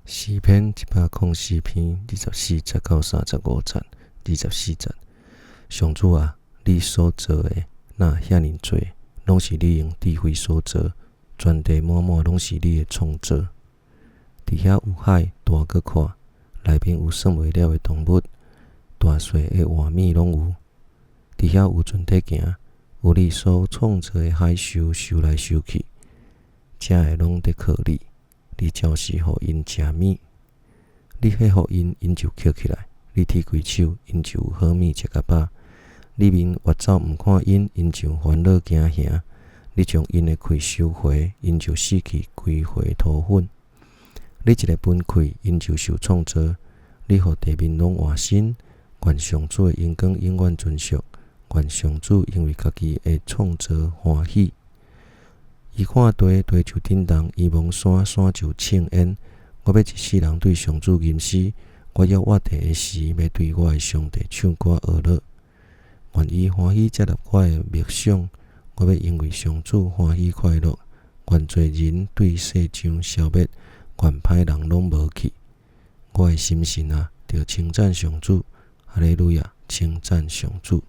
詩篇一百零四篇24節到35節，24節。上主啊，你所造的若遐爾濟，攏是你用智慧所造，全地滿滿攏是你的創造。佇遐有海大閣闊，內面有算袂了的動物，大細的活物攏有。佇遐有船佇行，有你所創造的海獸游來游去，食的攏佇靠你。你照時予𪜶食物，你歲予𪜶，𪜶就抾起來；你鐵開手，𪜶就有好物食甲飽。你面越走毋看𪜶，𪜶就煩惱驚嚇。你將𪜶的氣收回，𪜶就死去歸回塗粉。你一个分氣，𪜶就受創造。你予地面攏換新。願上主的榮光永遠存續。願上主因為家己的創造歡喜。伊看地，地就震動；伊摸山，山就衝煙。我欲一世人對上主吟詩，我猶活著的時，欲對我的上帝唱歌學樂。願伊歡喜接納我的默想，我欲因為上主歡喜快樂。願罪人對世上消滅，願歹人攏無去。我的心神啊，著稱讚上主，哈利路亞，稱讚上主。